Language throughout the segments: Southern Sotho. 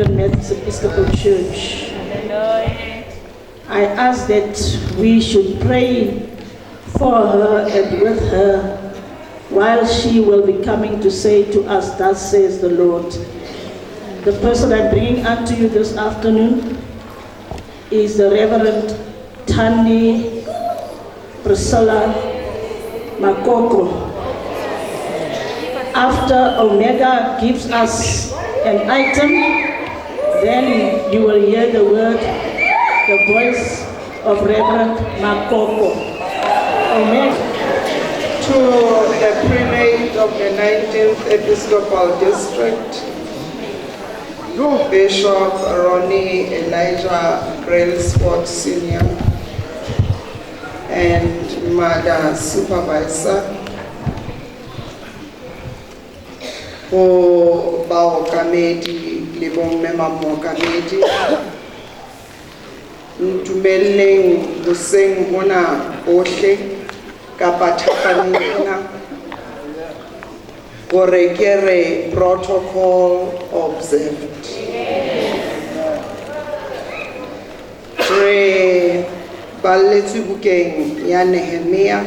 African Methodist Episcopal Church. I ask that we should pray for her and with her while she will be coming to say to us, thus says the Lord. The person I'm bringing unto you this afternoon is the Reverend Thandi Priscilla Makoko. After Omega gives us an item, then you will hear the word, the voice of Reverend Makoko. Omega. To the prelate of the 19th Episcopal District, Bishop Ronnie Elijah Brailsford Sr. and Mother Supervisor, ho baokamedi le bomme mamokamedi, ntumelleng hoseng hona bohle kapa thapameng ena hore ke re protocol observed. Re balletswe bukeng ya Nehemia,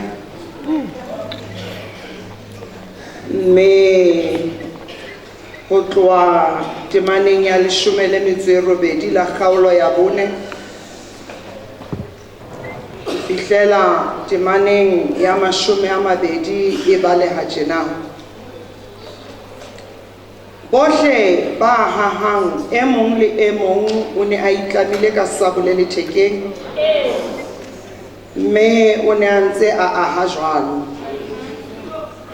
mme ho tloha temaneng ya leshome le metso e robedi la kgaolo ya bone ho fihlela temaneng ya mashome a mabedi e baleha tjena. Bohle ba hahang, e mong le e mong o ne a itlamile ka sabole lethekeng, mme o ne a ntse a aha jwalo.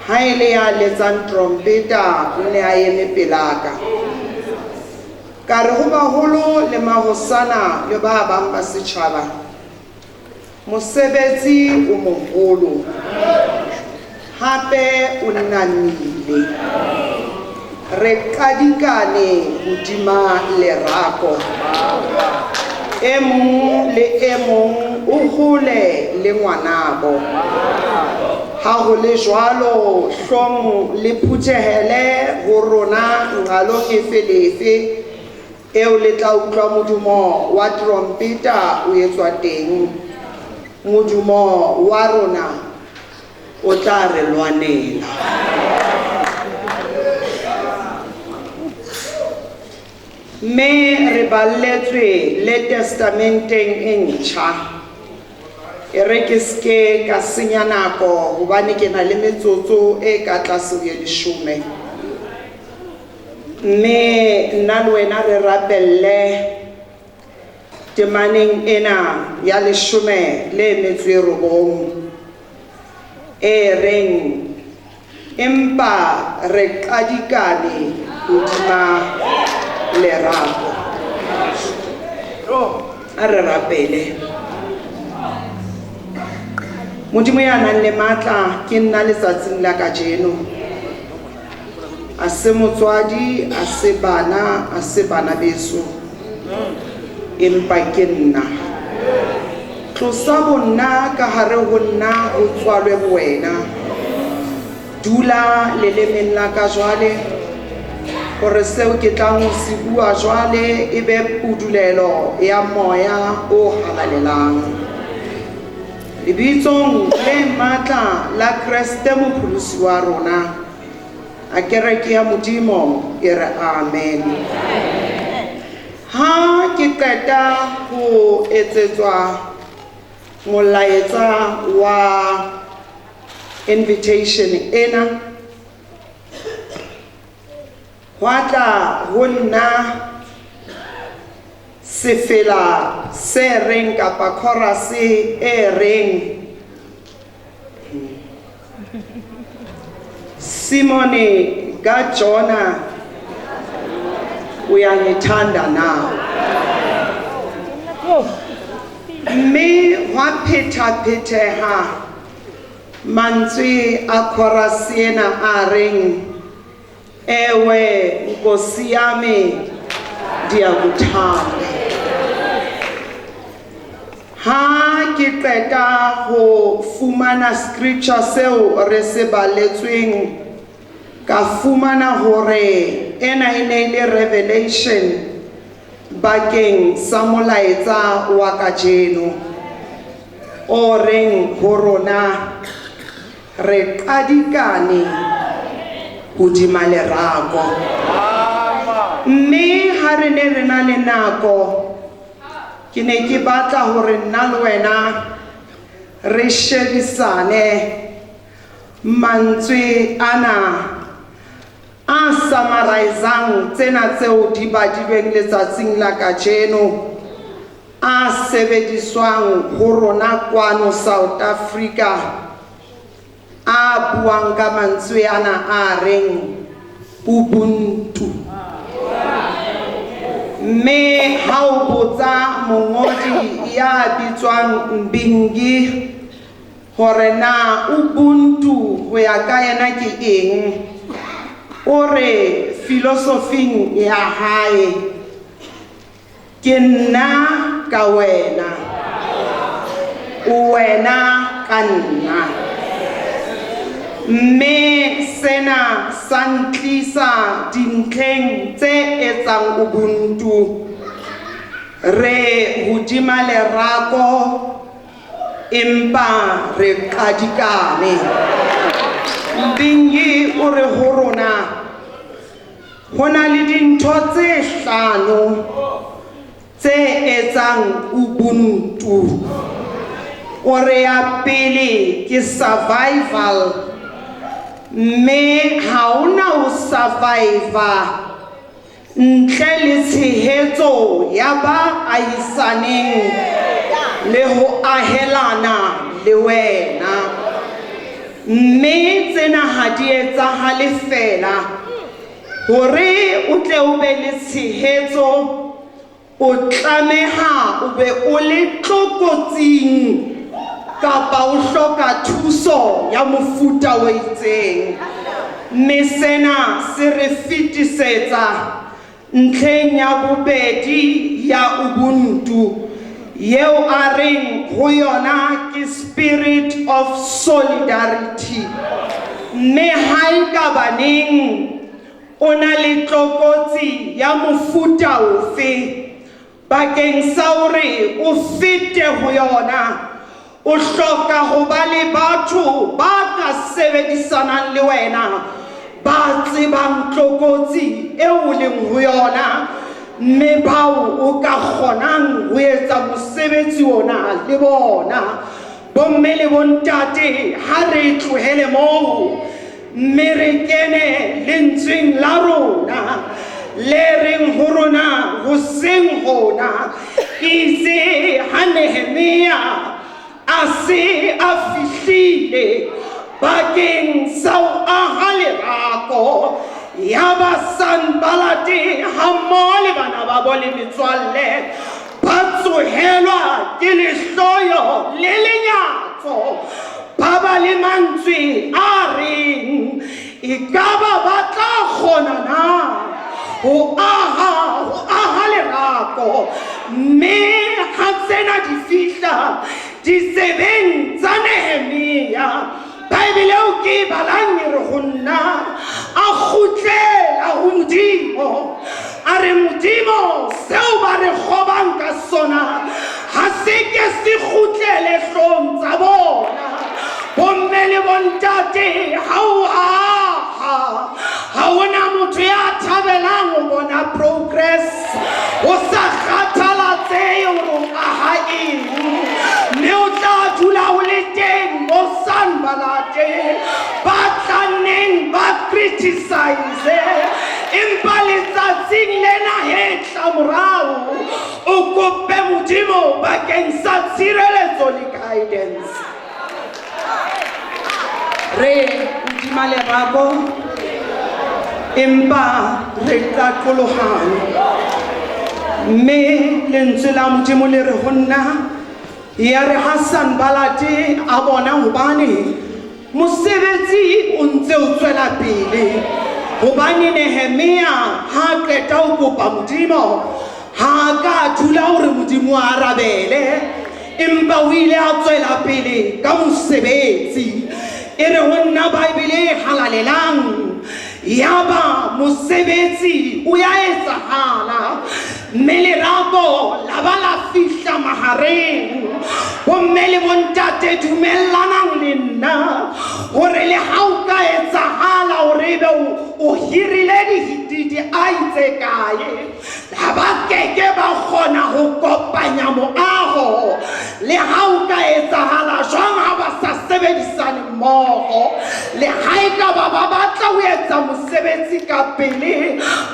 Ha e le ya letsang trompeta, o ne a eme pelaka. Ka re ho baholo le mahosana le ba bang ba setjhaba, mosebetsi o moholo, hape o namile. Re qadikane hodima lerako. E mong le e mong o hole le ngwanabo. Ha ho le jwalo, hlong le phuthehele ho rona nqalong efe le efe eo le tla utlwa modumo wa trompeta o etswa teng. Modumo wa rona o tla re lwanela. Mme re balletswe le testamenteng e ntjha. E re ke ske ka senya nako hobane ke na le metsotso e ka tlase ho ye leshome. Mme nna le wena re rapelle temaneng ena ya leshome le metso e robong e reng empa re qadikane hodima lerako. A re rapele. Modimo ya nang le matla ke nna letsatsing la kajeno. A se motswadi, a se bana, a se bana beso, empa ke nna. Tlosa bonna ka hare ho nna, ho tswalwe bowena. Dula lelemeng la ka jwale, hore seo ke tlang ho se bua jwale e be pudulelo ya moya o halalelang. Lebitsong le matla la Kreste mopholosi wa rona, a kereke ya Modimo e re amen. Ha ke qeta ho etsetswa molaetsa wa invitation ena, hwa tla ho nna sefela se reng kapa chorus e reng Simone ka Jona uyangithanda na? Mme hwa phetha-phetheha mantswe a chorus ena a reng ewe Nkosi yami ndiyakuthanda. Ha ke qeta ho fumana scripture seo re se baletsweng, ka fumana hore ena e ne e le revelation Bakeng sa molaetsa wa kajeno o reng ho rona re qadikane hodima lerako. Mme ha re ne re na le nako, ke ne ke batla hore nna le wena re shebisane mantswe ana a summarisang tsena tseo di badilweng letsatsing la kajeno, a sebediswang ho rona kwano South Africa, a buang ka mantswe ana a reng Ubuntu. Mme ha o botsa mongodi ya bitswang Mbingi hore na Ubuntu ho ya ka yena ke eng, o re filosofing ya hae, ke nna ka wena, o wena ka nna. Mme sena sa ntlisa dintlheng tse etsang Ubuntu. Re hodima lerako empa re qadikane. Mbingi o re ho rona ho na le dintho tse hlano tse etsang Ubuntu. O re ya pele ke survival, mme ha hona ho survive ntle le tshehetso ya ba ahisaneng le ho ahelana le wena. Mme tsena ha di etsahale fela hore o tle o be le tshehetso, o tlameha o be o le tlokotsing kapa o hloka thuso ya mofuta o itseng. Mme sena se re fetisetsa ntlheng ya bobedi ya Ubuntu, yeo a reng ho yona ke spirit of solidarity. Mme ha e ka baneng o na le tlokotsi ya mofuta ofe bakeng sa hore o fete ho yona, o hloka ho ba le batho ba ka sebedisanang le wena, ba tsebang tlokotsi eo o leng ho yona, mme bao o ka kgonang ho etsa mosebetsi ona le bona. Bomme le bontate, ha re tlohele moo mme re kene lentsweng la rona le reng ho rona hoseng hona, itse ha Nehemia a se a fihlile bakeng sa ho aha lerako, ya ba Sanbalate hammoho le bana ba bo le metswalle ba tsohelwa ke lehloyo le lenyatso, ba ba le mantswe a reng ekaba ba tla kgona na ho aha lerako. Mme ha tsena di fihla ditsebeng tsa Nehemia, Bibele eo ke e balang e re ho nna a kgutlela ho Modimo, a re Modimo seo ba re kgobang ka sona ha se ke se kgutlele hloohong tsa bona. Bomme le bontate, ha o aha ha hona motho ya thabelang ho bona progress, o sa kgathalatsehe hore o aha eng, mme o tla dula o le teng mo Sanbalate ba tlanneng ba criticize, empa letsatsing lena he tla morao o kope Modimo bakeng sa tshireletso le guidance. Re hodima lerako empa re qaqolohane, mme lentswe la Modimo le re ho nna, ya re ha Sanbalate a bona hobane mosebetsi o ntse o tswela pele, hobane Nehemia ha qeta ho kopa Modimo ha ka dula hore Modimo a arabele, empa o ile a tswela pele ka mosebetsi. E re ho nna Bibele e halalelang, yaba mosebetsi o ya etsahala, Mme lerako la ba la fihla mahareng. Bomme le bontate, dumellanang le nna hore le ha o ka etsahala hore ebe o hirile di-ai tse kae, ha ba keke ba kgona ho kopanya moaho. Le ha o ka etsahala jwang ha ba sa sebedisane mmoho, le ha e ka ba ba batla ho etsa mosebetsi ka pele,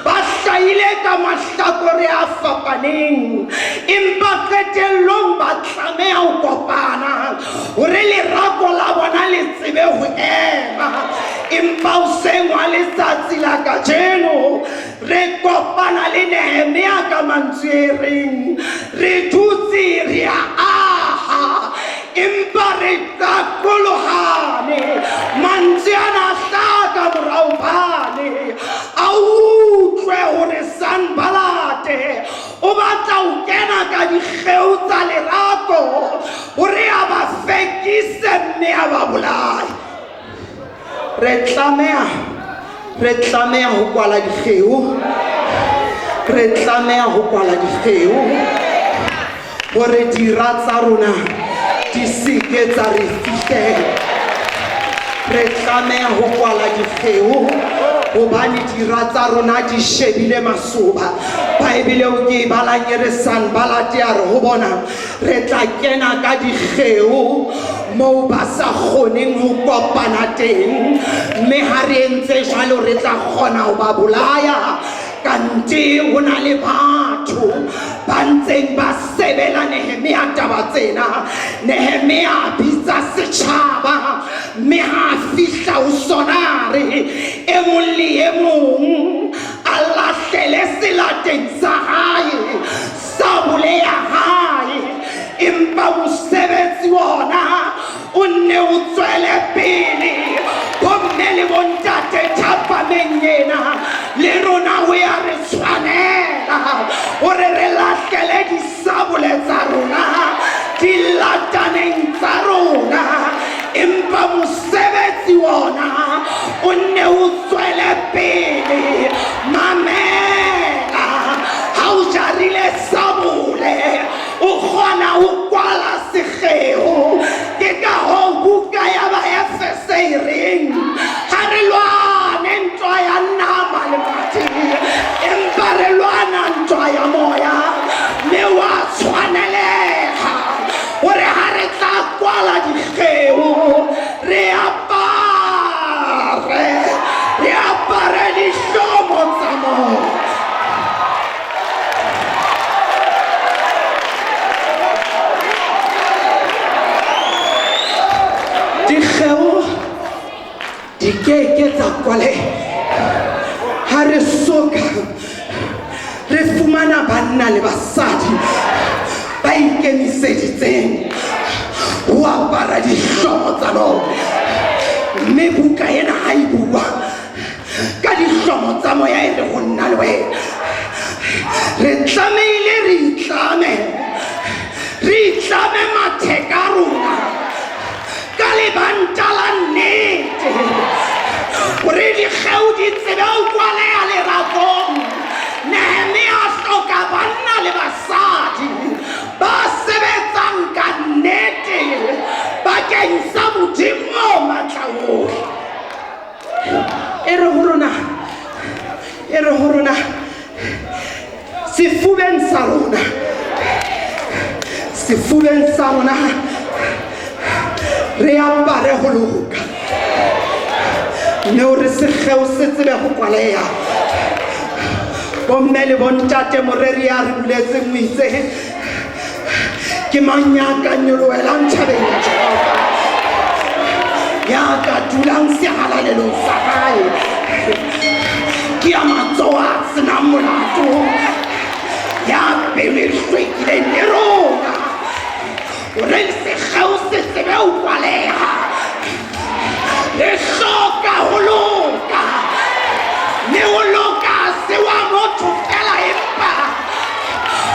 ba hlahile ka mahlakore a fapaneng, empa qetellong ba tlameha ho kopana hore lerako la bona le tsebe ho ema. Empa hoseng wa letsatsi la kajeno re kopana le Nehemia ka mantswe e reng re dutse re a aha, empa re qaqolohane. Mantswe ana a hlaha ka morao bane a utlwe hore Sanbalate o batla ho kena ka dikgeo tsa lerako hore a ba fekise mme a ba bolaye. Re tlameha ho kwala dikgeo, re tlameha ho kwala dikgeo hore dira tsa rona di seke tsa re fihlela. Re tlameha ho kwala dikgeo hobane dira tsa rona di shebile masoba. Baebele o ke e balang e re Sanbalate a re ho bona re tla kena ka dikgeo moo ba sa kgoneng ho kopana teng, mme ha re entse jwalo re tla kgona ho ba bolaya. Kante ho na le batho ba ntseng ba sebela Nehemia taba tsena. Nehemia a bitsa setjhaba, mme ha a fihla ho sona a re e mong le e mong a lahlele selateng sa hae sabole ya hae, empa mosebetsi wona o nne o tswele pele. Bomme le bontate, thapameng ena le rona ho ya re tshwanela hore re lahlele disabole tsa rona dilataneng tsa rona, empa mosebetsi wona o nne o tswele pele. Mamela, ha o jarile sabole o kgona ho kwala sekgeo. Ke ka hoo buka ya Baefese e reng ha re lwane ntwa ya nama le madi, empa re lwana ntwa ya moya. Mme wa tshwaneleha hore ha re tla kwala dikgeo re apare dihlomo tsa moya. Dikgeo di keke tsa kwaleha ha re soka re fumana banna le basadi ba ikemiseditseng ho apara dihlomo tsa bona. Mme buka ena ha e bua ka dihlomo tsa moya e re ho nna le wena re tlamehile re itlame matheka a rona ka lebanta la nnete hore dikgeo di tsebe ho kwaleha lerakong. Nehemia a hloka banna le basadi ba sebetsang ka nnete bakeng sa Modimo o matla ohle. E re ho rona sefubeng sa rona re apare ho loka, mme hore sekgeo se tsebe ho kwaleha. Bomme le bontate, moreri ya re buletseng o itse ke mang ya ka nyolohelang thabeng ya Jehova, ya ka dulang sehalalelong sa hae? Ke ya matsoho a senang molato, ya pelo e hlwekileng le rona, hore sekgeo se tsebe ho kwaleha. Re hloka ho loka, mme ho loka se wa motho fela, empa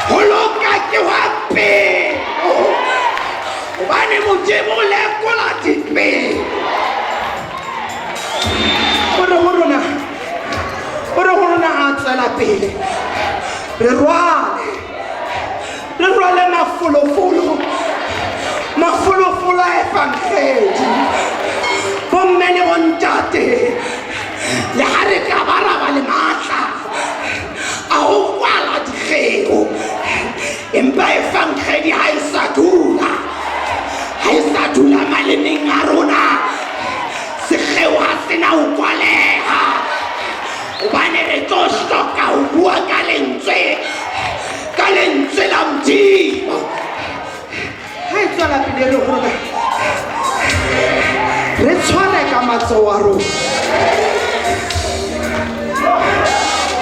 ho loka ke wa pelo, hobane Modimo o lekola dipelo. O re ho rona a tswela pele re rwale Re rwale mafolofolo, mafolofolo a evangedi. Bomme le bontate, le ha re ka ba ra ba le matla a ho kwala dikgeo, empa evangedi ha e sa dula, ha e sa dula malemeng a rona. Sekgeo ha se na ho kwaleha, hobane re tlo hloka ho bua ka lentswe, ka lentswe la Modimo. Ha e tswela pele re ho rona, re tshware ka matsoho a rona.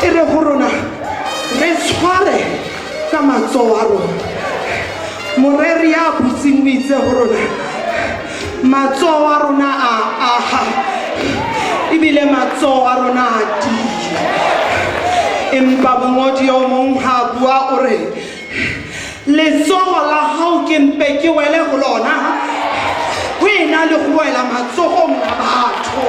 E re ho rona, re tshware ka matsoho a rona. Moreri ya butseng o itse ho rona, matsoho a rona a aha, ebile matsoho a rona a tiile. Empa mongodi o mong ha a bua o re, letsoho la hao ke mpe ke wele ho lona, ho ena le ho wela matsohong a batho,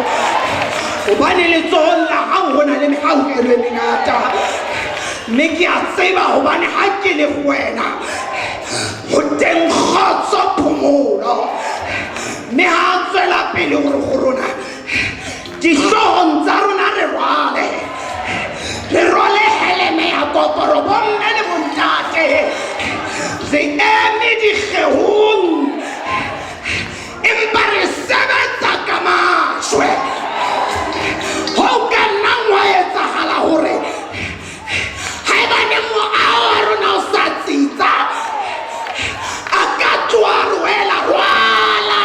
hobane letsohong la hao ho na le mehauhelo e mengata. Mme ke a tseba hobane ha ke le ho wena ho teng kgotso, phomolo. Mme ha a tswela pele hore ho rona dihloohong tsa rona re rwale, re rwale heleme ya koporo. Bomme le bontate, re eme dikgehong, empa re sebetsa ka majwe. Ho ka nnang wa etsahala hore haebane moaho wa rona o sa tsitsa, a ka tloha re wela rwala.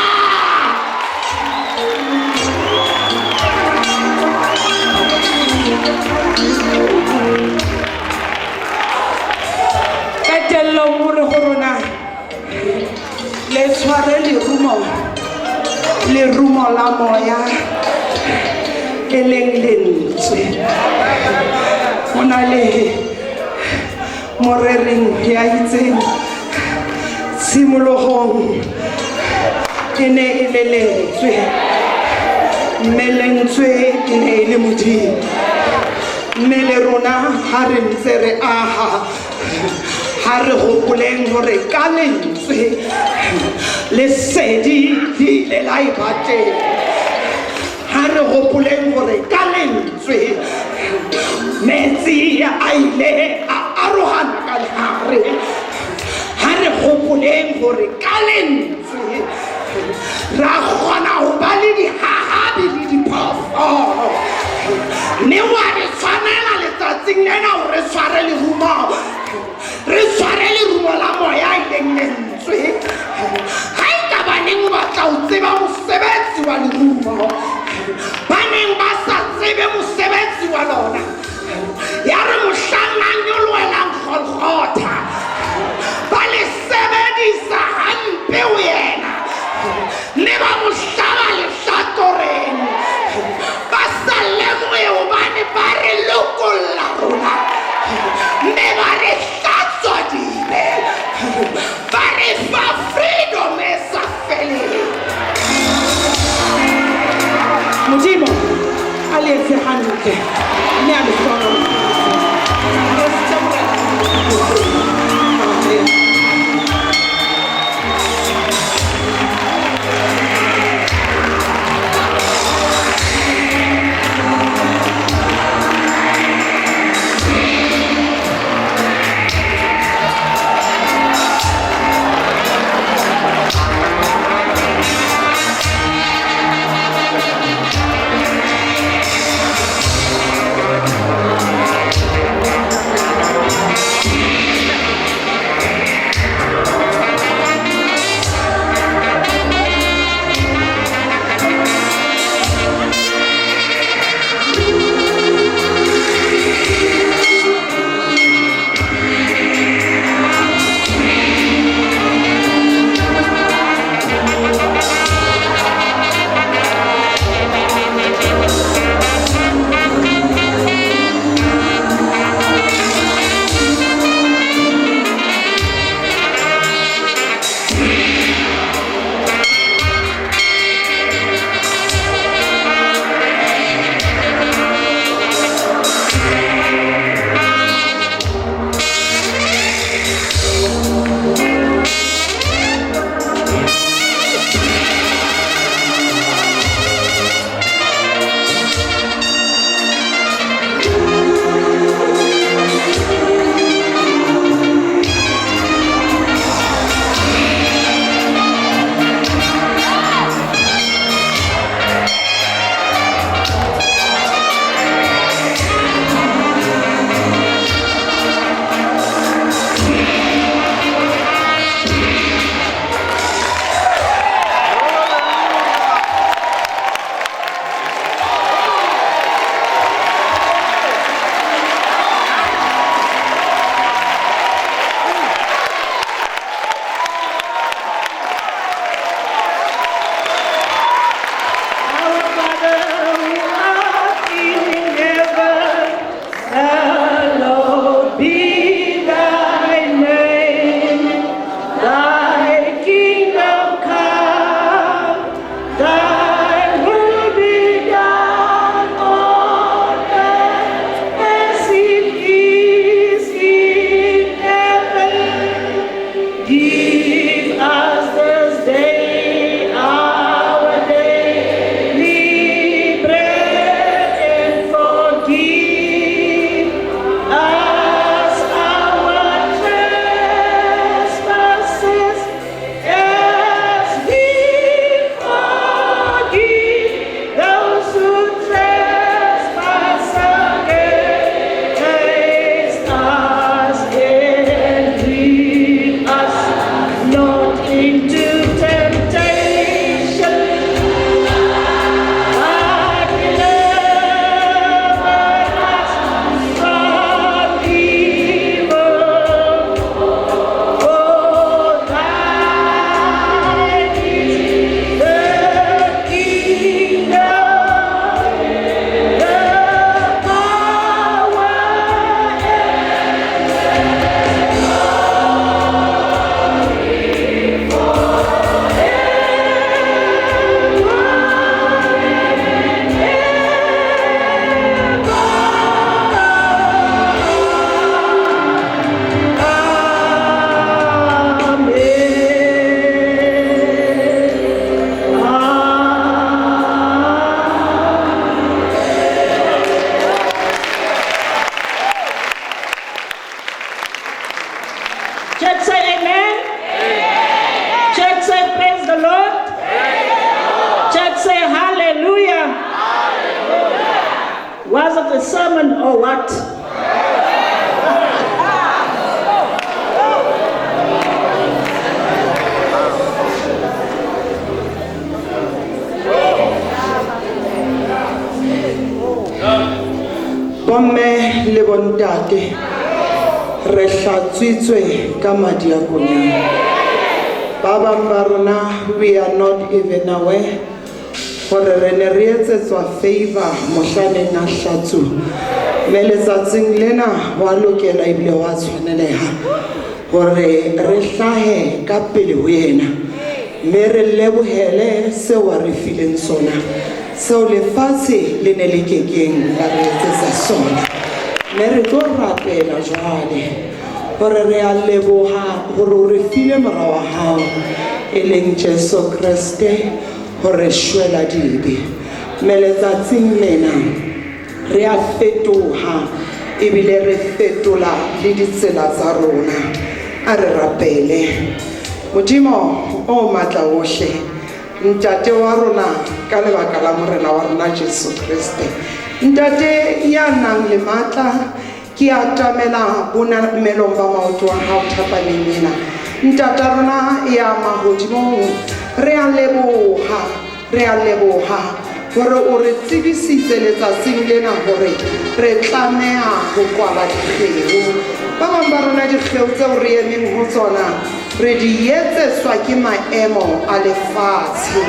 Qetellong o re ho rona, le tshware lerumo, lerumo la moya, e leng lentswe. Ho na le morering ya itseng, tshimolohong e ne e le lentswe, mme lentswe e ne e le Modimo. Mme le rona ha re ntse re aha, ha re hopoleng hore ka lentswe lesedi le ile la eba teng. Ha re hopoleng hore ka lentswe metsi a ile a arohana ka lehare. Ha re hopoleng hore ka lentswe ra kgona ho ba le dihahabi le diphoofolo. Mme wa re tshwanela letsatsing lena hore re tshware lerumo, re tshware lerumo la moya e leng lentswe. Ha e ka ba neng o batla ho tseba mosebetsi wa lerumo, ba neng ba sa tsebe mosebetsi wa lona, ya re mohlang a nyolohelang Golgotha, ba le sebedisa hampe ho yena, mme ba mo hlaba lehlakoreng, ba sa lemohe hobane ba re lokolla rona, mme ba re hlatswa dibe, ba re fa freedom e sa feleng. Modimo a le etse hantle mme a le hlohonolofatse. Kreste Morena. Amen. sermon or what? Bomme le bontate, re hlatswitswe ka madi a Konyana. Ba bang ba rona, we are not even aware gore re ne re etsetswa favor mohlaneng a hlatsuwa. Mme letsatsing lena wa lokela ebile wa tshwaneleha gore re hlahe ka pele ho yena, mme re lebohele seo a re fileng sona, seo lefatshe le ne le kekeng la re etsetsa sona. Mme re tlo rapela jwale gore re a leboha gore o re file mora wa hao, e leng Jesu Kreste, hore shwela dibe. Mme letsatsing lena re a fetoha ebile re fetola le ditsela tsa rona. A re rapele. Modimo o matla ohle, ntate wa rona ka lebaka la Morena wa rona Jesu Kreste, ntate ya nang le matla, ke atamela bonamelong ba maoto a hao thapameng ena. Ntata rona ya mahodimong, re a leboha, re a leboha hore o re tsebisitse letsatsing lena hore re tlameha ho kwala dikgeo. Ba bang ba rona dikgeo tseo re emeng ho tsona re di etsetswa ke maemo a lefatshe.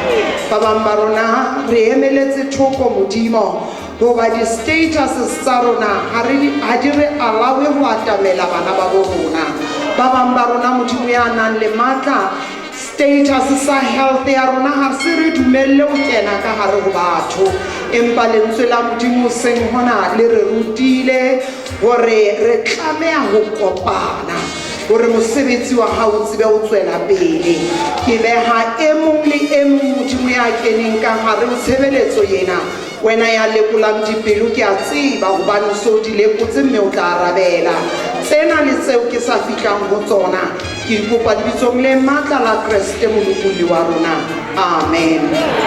Ba bang ba rona re emeletse thoko, Modimo, hoba di-statuses tsa rona ha di re allow-e ho atamela bana ba bo rona. Ba bang ba rona, Modimo ya nang le matla, status sa health ya rona ha se re dumelle ho kena ka hare ho batho, empa lentswe la Modimo seng hona le re rutile hore re tlameha ho kopana hore mosebetsi wa hao o tsebe ho tswela pele. Ke beha e mong le e mong, Modimo, ya keneng ka hare ho tshebeletso ena. Wena ya lekolang dipelo, ke a tseba hobane o so di lekotse, mme o tla arabela tsena le tseo ke sa fihlang ho tsona. Ke di kopa lebitsong le matla la Kreste, molopolli wa rona. Amen.